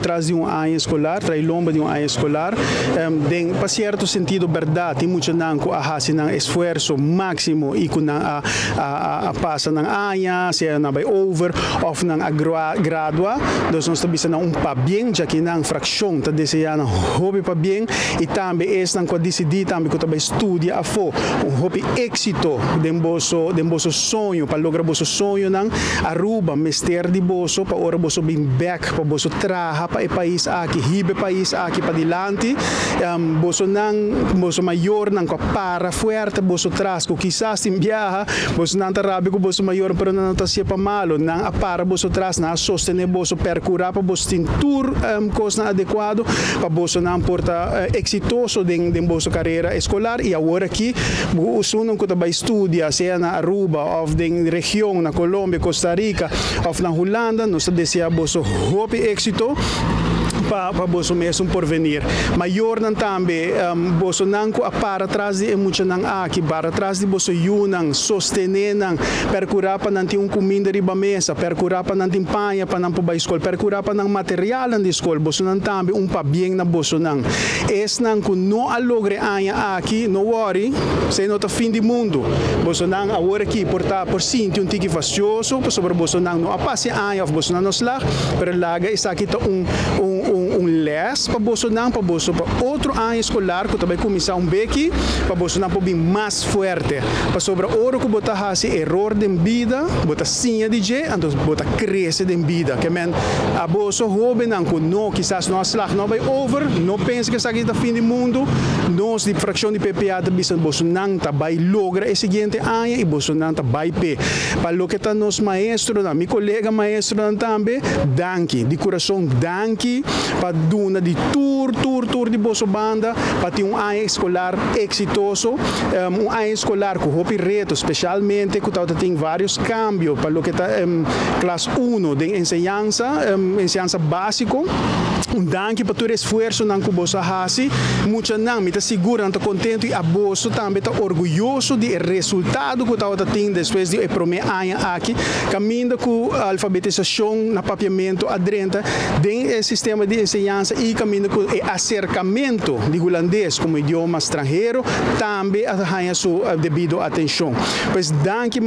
Tras di un aña escolar, tras lomba di un aña escolar, den pa cierto sentido, berdad, tin muchanan cu a haci nan esfuerso maximo y cu nan a pasa nan aña, sea nan bay over of nan a gradua. Dus nos ta bisa nan un pabien, ya cu nan fraccion ta desea nan hopi pabien, y tambe esnan cu a dicidi tambe cu ta bay studia afo. Un hopi exito den boso soño, pa logra boso soñonan. Aruba mester di boso pa ora boso bin back, pa boso traha pa e pais aki, hiba e pais aki pa dilanti. Bosonan, boso mayornan cu a para fuerte boso tras, cu kisas tin biaha bosonan ta rabia cu boso mayor, pero nan ta haci'e pa malo, nan a para boso tras, nan a sostene boso, percura pa boso tin tur cosnan adecuado pa bosonan por ta exitoso den boso carera escolar. Y awor aki bosonan cu ta bay studia, sea na Aruba of den region, na Colombia, Costa Rica of na Hulanda, nos ta desea boso hopi exito pa boso mes un porvenir. Mayornan tambe, bosonan cu a para tras di muchanan aki, para tras di boso yiunan, sostene nan, percura pa nan tin un cuminda riba mesa, percura pa nan tin paña pa nan por bay scol, percura pa nan material di scol, bosonan tambe, un pabien na bosonan. Esnan cu no a logra aña aki, no worry, esey no ta fin di mundo. Bosonan awor aki por ta por sinti un tiki fastioso pasobra bosonan no a pasa aña of bosonan no slaag, pero laga esaki ta un les pa bosonan, pa boso pa otro aña escolar cu tambe cuminsa un beki, pa bosonan por bin mas fuerte. Pasobra ora cu bo ta haci error den bida, bo ta siña di dje, anto bo ta crece den bida. Kemen, a boso hobennan cu no, kisas no a slaag, no bay over, no pensa cu esaki ta fin di mundo. Nos di fraccion di PPA ta bisa bosonan ta bay logra e siguiente aña y bosonan ta bay p'e. Pa loke ta nos maestronan, mi colega maestronan tambe, danki, di curason danki pa duna di tur, tur, tur di boso banda, pa tin un aña escolar exitoso, un aña escolar cu hopi reto, specialmente cu tin varios cambio pa loke ta klas 1 di enseñansa, enseñansa basico. Un danki pa tur esfuersonan cu boso a haci. Muchanan, mi ta sigur nan ta contento y abo tambe ta orguyoso di resultado cu tabatin despues di prome aña aki, caminda cu alfabetisacion na Papiamento a drenta den e sistema di enseñansa y caminda cu e acercamento di Hulandes como idioma stranhero tambe a haya su debido atencion. Pues danki.